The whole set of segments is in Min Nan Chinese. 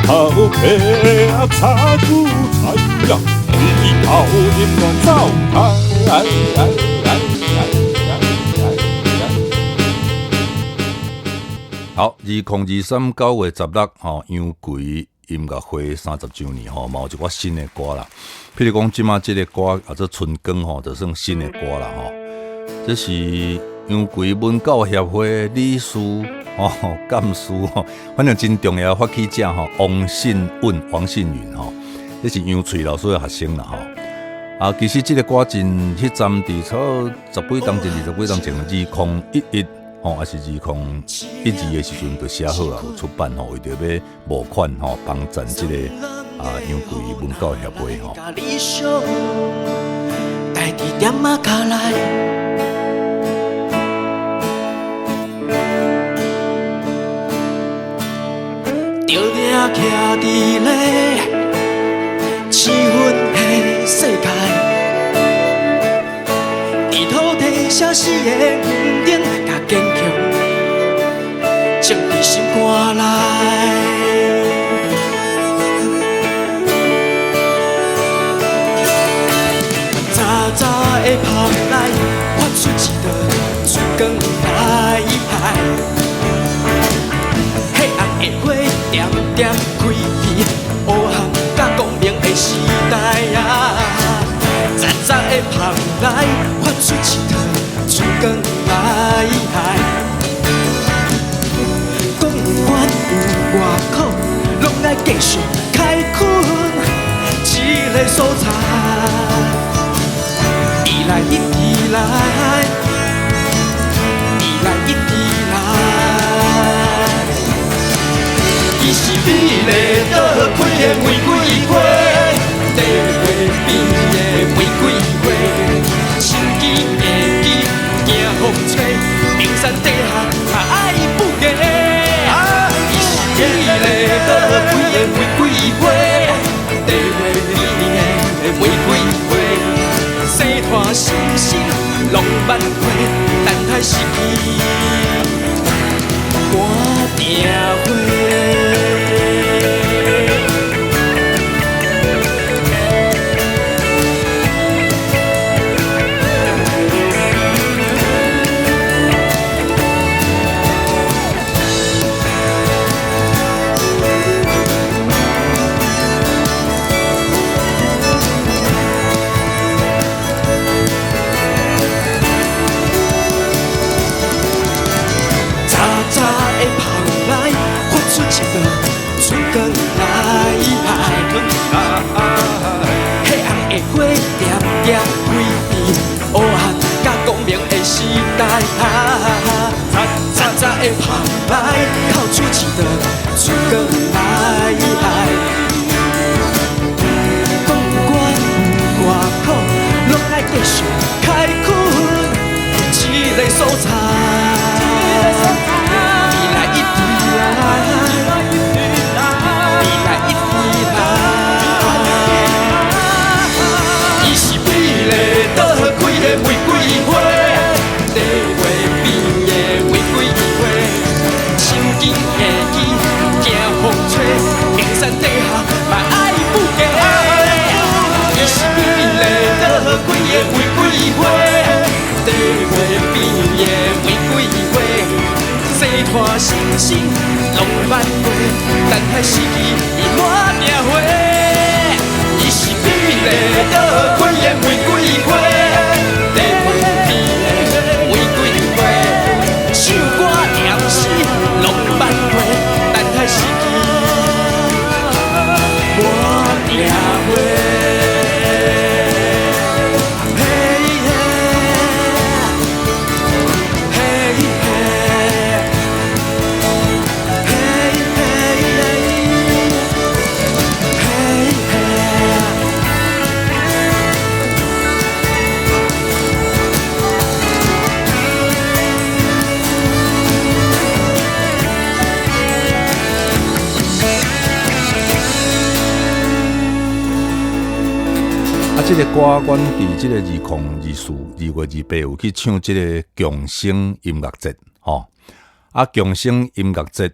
頭白啊，插韭菜呀，日頭音樂走開。好，2023九月16吼，楊貴音樂會30週年吼，嘛有一寡新的歌啦。譬如講，這馬這个歌叫做《春光》吼，就算新的歌啦吼。這是楊貴文教協會理事吼、幹事吼，反正真重要的發起者吼，王信允、王信允吼，這是楊翠老師的學生啦吼。啊，其實這个歌真彼陣佇差不多十幾冬前、20幾冬前，2011吼，還是2012的時陣就寫好啊，有出版吼，為著欲募款吼，幫贊這个啊楊貴文教協會吼。著徛伫咧試分的世界，佇土地寫死的園頂，共堅強種佇心肝內。早早的芳內發出一道春光來，黑暗的花點點開佇黑暗佮光明的時代啊！早早的芳內發出一道春光來，不管有偌苦，攏愛繼續開墾這个所在。伊來一直來，伊來一直來，伊是美麗島開的玫瑰花，地花邊的玫瑰花，心機硬機行風吹，冰山底下愛不嫁。伊是美麗島開的玫瑰花，地花邊的玫瑰花，生湠星星浪漫花，等待時機滿定花。早早的芳內發出一道春光來，黑暗的花點點開佇黑暗佮光明的時代。早早的芳內透出一道春光來，不管有偌苦，攏愛繼續開墾這个所在。伊來一直來，伊來一直來，伊是美麗島開的玫瑰花，地花邊的玫瑰花，心機硬機行風吹，冰山底下嘛愛不嫁。伊是美麗島開的玫瑰花，地花邊的玫瑰花，生湠星星浪漫花，等待時機伊滿定花。伊是美麗島開的玫瑰花，地花邊的玫瑰花，唱歌念詩浪漫花，等待時機滿定花。嘿嘿嘿嘿嘿嘿嘿嘿。啊，這个歌，阮佇這个2024 2月28有去唱這个共生音樂節吼。啊，共生音樂節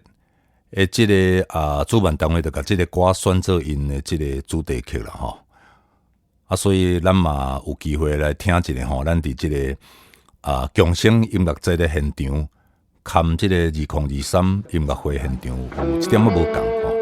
的這个啊主辦單位就共這个歌選做𪜶的這个主題曲啦吼。啊，所以咱嘛有機會來聽一下吼，咱佇這个啊共生音樂節的現場，含這个2023音樂會現場有一點仔無仝吼。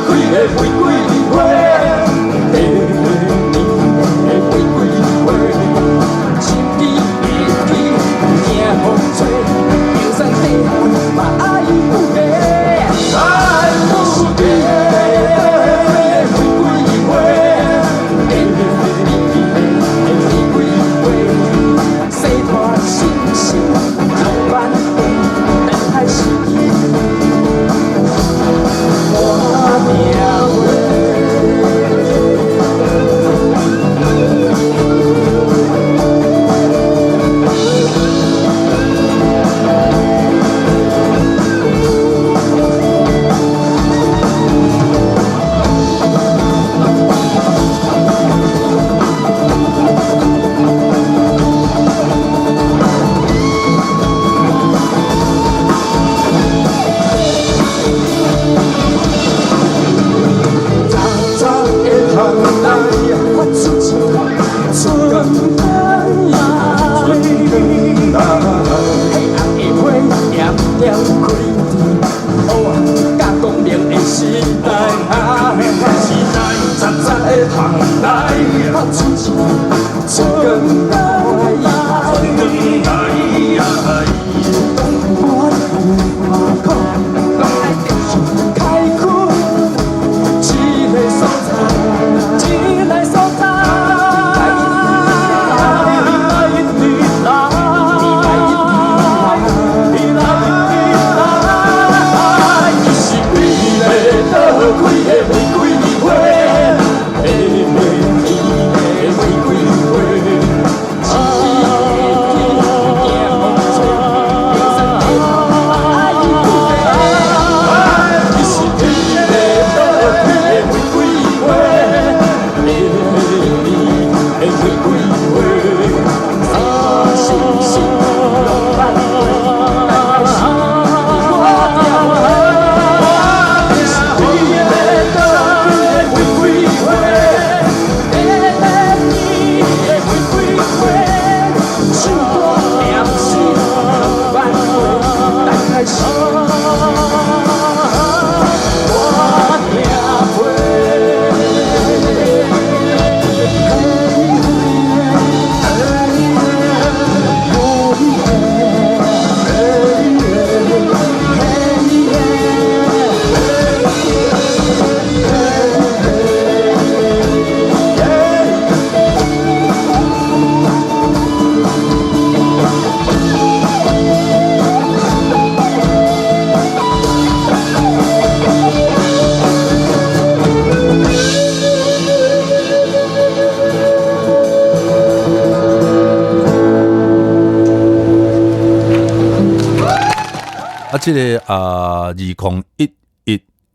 開的玫瑰花，白白甜的啊，這个啊，2011、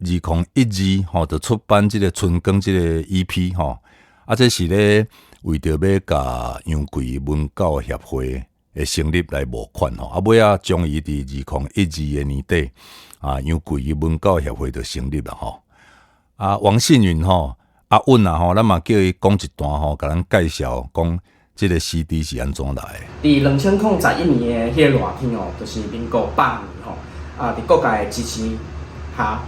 2012吼，就出版這个春光這个 EP 吼。啊，這是咧為著欲共楊貴文教協會的成立來募款吼。啊，尾仔終於佇2012的年底，啊，楊貴文教協會就成立了吼。啊，王信允吼，阿允啊吼，咱嘛叫伊講一段吼，共咱介紹講這个 CD 是按怎來的。佇2011年的彼個熱天哦，就是民國100年吼，啊，佇國家的支持下，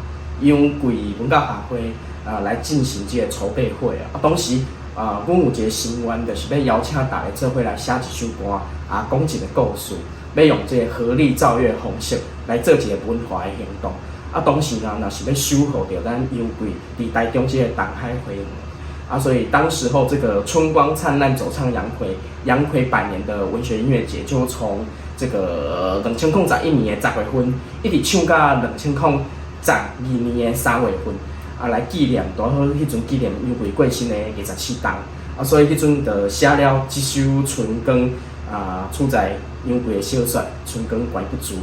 楊貴文教協會啊來進行這個籌備會啊。啊，當時啊，阮有一個心願，就是欲邀請大家做伙來寫一首歌，啊，講一個故事，欲用這個合力造月方式來做一個文化的行動。啊，當時呢，若是欲守護著咱楊貴佇台中這個東海花園。啊，所以當時候這個春光燦爛，走唱楊逵，楊逵百年的文學音樂節，就從這個2011年的10月份，一直唱到2012年的3月份，啊，來紀念，拄好彼陣紀念楊貴過身的27冬。啊，所以彼陣就寫了這首《春光》啊，取材楊貴的小說《春光關不住》。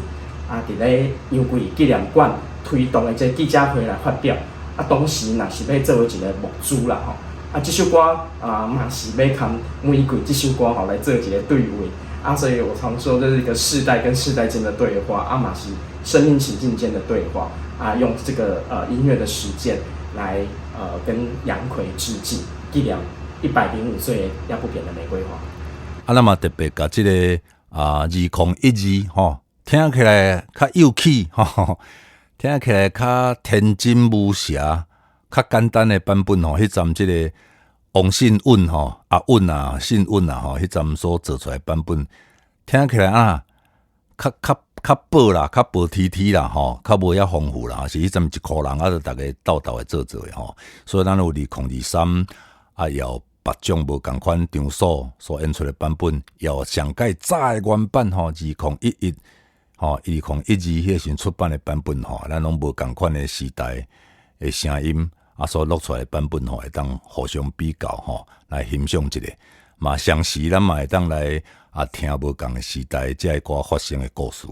啊，佇咧楊貴紀念館推動的這個記者會來發表。啊，當時若是欲作為一個募資啦吼。啊，這首歌啊，嘛是欲含玫瑰這首歌吼來做一個對話。啊，所以我常說這是一個世代跟世代間的對話，啊嘛是生命情境間的對話。啊，用這個音樂的實踐來跟楊逵致敬，紀念105歲壓不扁的玫瑰花。啊，咱嘛特別共這個啊2012吼，聽起來較幼齒吼，聽起來較天真無邪、較簡單的版本吼，彼陣這個王信允吼，阿允啊，信允啊吼，彼陣所做出來的版本，聽起來啊，較較較薄啦，較薄體體啦吼，較無遐豐富啦，是彼陣一箍人啊，就逐家鬥鬥來做做的吼，所以咱有2023啊，也有別種無仝款場所所演出的版本，也有上蓋早的原版吼，2011吼，2012彼個時陣出版的版本吼，咱攏無仝款的時代的聲音啊，所錄出來的版本吼，會當互相比較吼，來欣賞一下。嘛，同時咱嘛會當來啊聽無仝的時代這个歌發生的故事。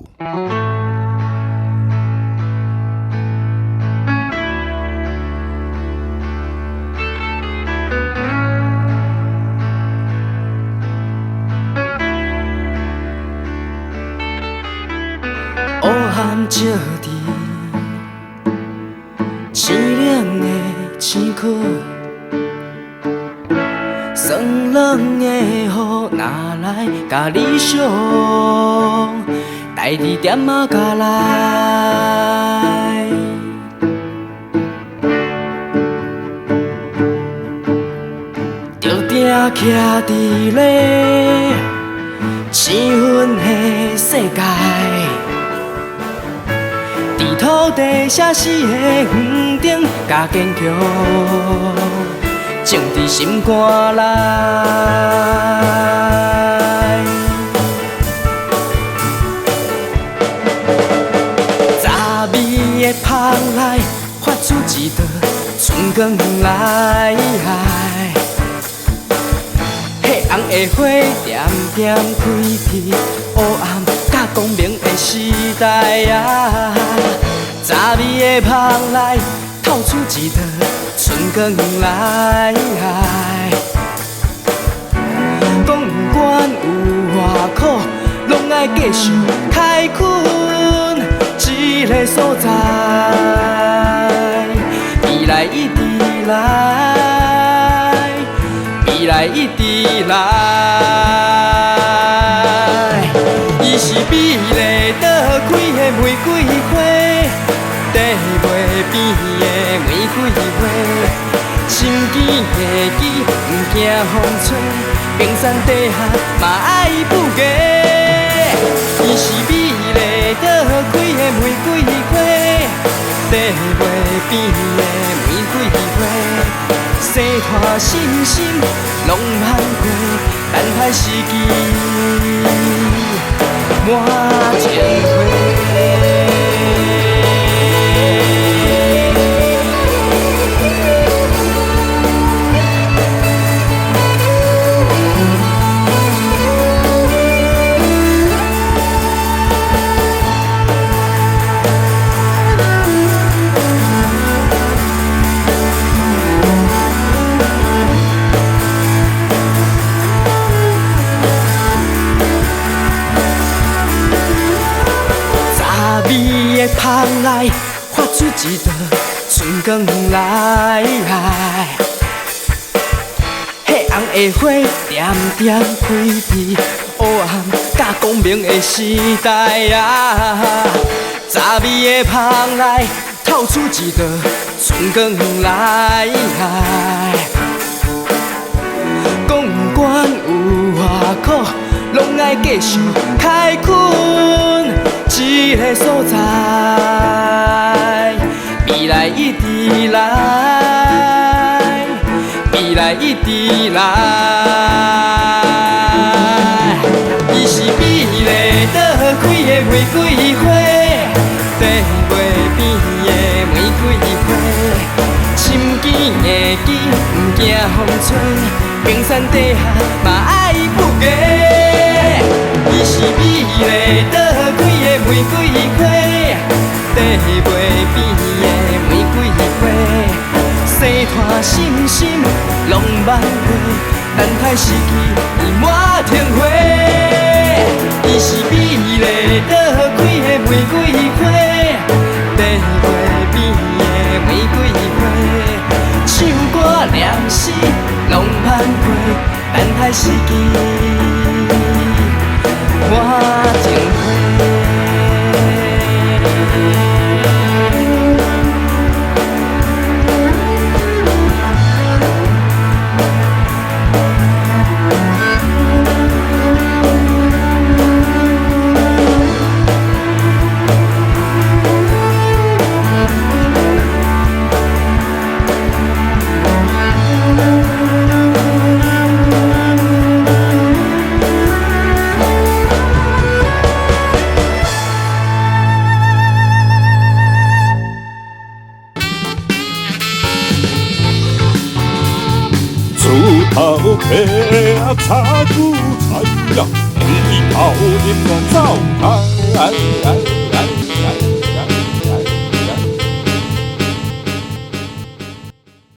烏暗照佇凄冷的星空，酸冷的雨若來共你相，代誌点仔甲來，著定徛佇咧星云的世界。佇土地寫死的園頂，共堅強種佇心肝內。雜味的香內發出一道春光來，彼紅的花點點開佇黑暗佮光明的時代啊。雜味的香內透出一道春光來，講不管有偌苦，攏愛繼續開墾這个所在。未來一直來，未來一直來，伊是美麗倒開的玫瑰花。缀袂變的玫瑰花，心堅的枝，毋驚風吹，冰山底下嘛愛不嫁。伊是美麗倒開的玫瑰花，缀袂變的玫瑰花，生拖信心攏通過，等待時機滿情花。的芳内发出一道春光来。彼红的花点点开伫黑暗佮光明的时代啊！早美的芳内透出一道春光来。讲不管有偌苦，拢爱继续开垦这个所在。未来一直来，未来一直来。伊是美丽倒开的玫瑰花，地袂变的玫瑰花，深更会记，毋惊风吹，冰山底下嘛爱不嫁。伊是美丽倒开的玫瑰花，地袂变的玫瑰花，生团心心浪漫过，等待时机伊满天花。伊是美丽倒开的玫瑰花，地袂变的玫瑰花，唱歌念诗浪漫过，等待时机满情花。锄头白啊，插韭菜呀，日头饮到走开。